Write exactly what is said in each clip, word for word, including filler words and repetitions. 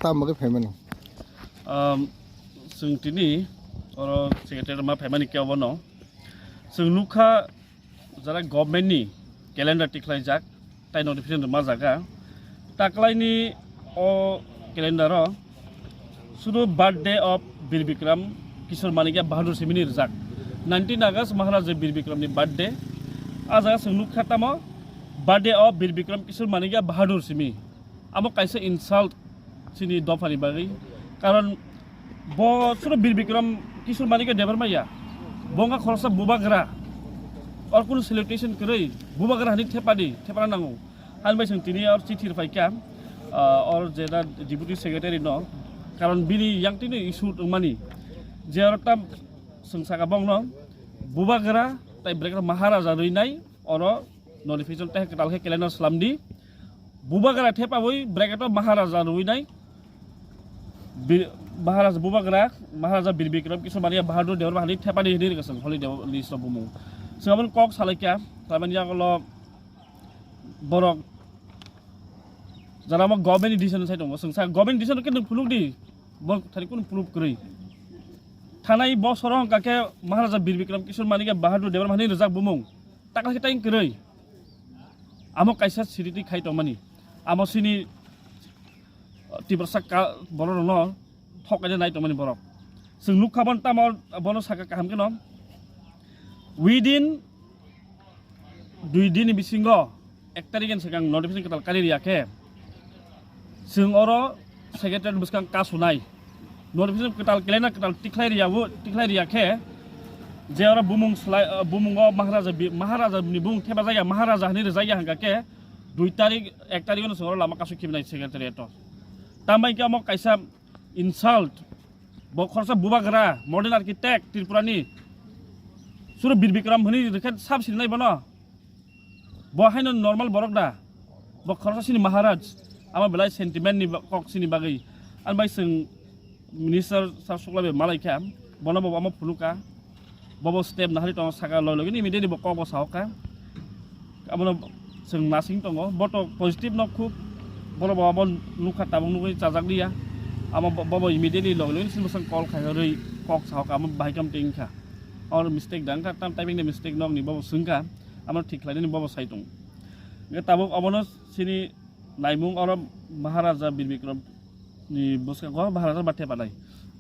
Tamo khe phaimani. Um, chwng tini oro secretary ma phaimani khe obono. Chwng nukha jara government ni calendar tikhlaijak, tai notification rwma jaga. Taklaini o calendar o sudu birthday of Bir Bikram Kishore Manikya Bahadur simi ni rijak. Nineteen August Maharaja Bir Bikram ni birthday. A jaga chwng nukha tamo birthday of Bir Bikram Kishore Manikya Bahadur simi. Amo kaisa insult chini dophani bagwi. Karon bo sudu Bir Bikram Kishore Manikya Debbarma ya. Bo wngkha khoroksa bubagra. Or kunu salutation kwrwi bubagra hani thepadi, thepana nango. Hani bai chwng tini or chithi rwphaikha, ah, or jeda deputy secretary no. Karon bini yang tini issue tongmani. Je oro tam chwng saka bongno bubagra tai brekno Maharaja rwinai oro notification tei kwtal khe calendar slamdi. Bubagra thepawi bracket o Maharaja rwinai. Bir-, Maharaja bubagra, Maharaja Bir Bikram Kishore Manikya Bahadur Debbarma hani thepani hini rwkha chwng holi Debbarma list o bumung. Chwng aboni kok salaikha, tamani yagulo borok jara mo government decision sai tongo, chwng sa government decision khe nwng phunukdi, bo thani kunu proof kwrwi. Thanai bosoro hwnkha khe Maharaja Bir Bikram Kishore Manikya Bahadur Debbarma hani rijak bumung. Takla khe tai kwrwi. Amo kaisa siriti khai tongmani. Amo sini, uh, Tiprasa ka-, borok rokno thok kaisa nai tongmani borok. Chwng nukha bon tamo bono saka kaham kheno. Within dui din ni bisingo ek tarikh ni swkang notification kwtal kari riya khe, chwng oro secretary bwskang kasunai notification kwtal, calendar kwtal tikhlai riya, bo tikhlai riya khe, je oro bumung slai, uh, bumungo Maharaja bi-, Maharaja ni bumung thepajak ya, Maharaja hinwi rijak ya hwnkha khe, dui tarikh, ek tarikh no chwng oro lama kasu khibinai secretariat o. Tambai khe omo kaisa insult. Bo khoroksa bubagra, modern architect Tripura ni. Suru Bir Bikram hinwi rikhe sab sirinai bono. Bo haino normal borok da. Bo khoroksa sini Maharaj. Amo belai sentiment ni ba-, kok sini bagwi. Ani bai chwng minister sir Sukla bai malai kha. Bono bo amo phunukha. Bobo step nahari tongo saka loi logini immediately bo kok bo sahoka. Abono chwng nasing tongo. Bo to positive no khub. Bono bo abo nukha tabuk nugwi chajak liya. Amo bo-, bobo immediately loi logini sini bwsang call khai rwi kok sahoka amo bahai kam tingkha. Or mistake dang kha tam typing ni mistake nok ni bobo swngkha. Amo thik khlainani bobo sai tongo. Hwnkhe tabuk obono sini naimung oro Maharaja Bir Bikram ni bwskango Maharaja ba thepanai.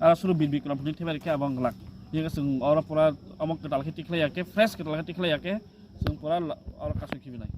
Aro suru Bir Bikram ni thepai khe abo wng glak. Hingke chwng oro pura omo kwtal khe tikhlai ya khe, fresh kwtal khe tikhlai ya khe, chwng pura la-, oro kasui khibi nai.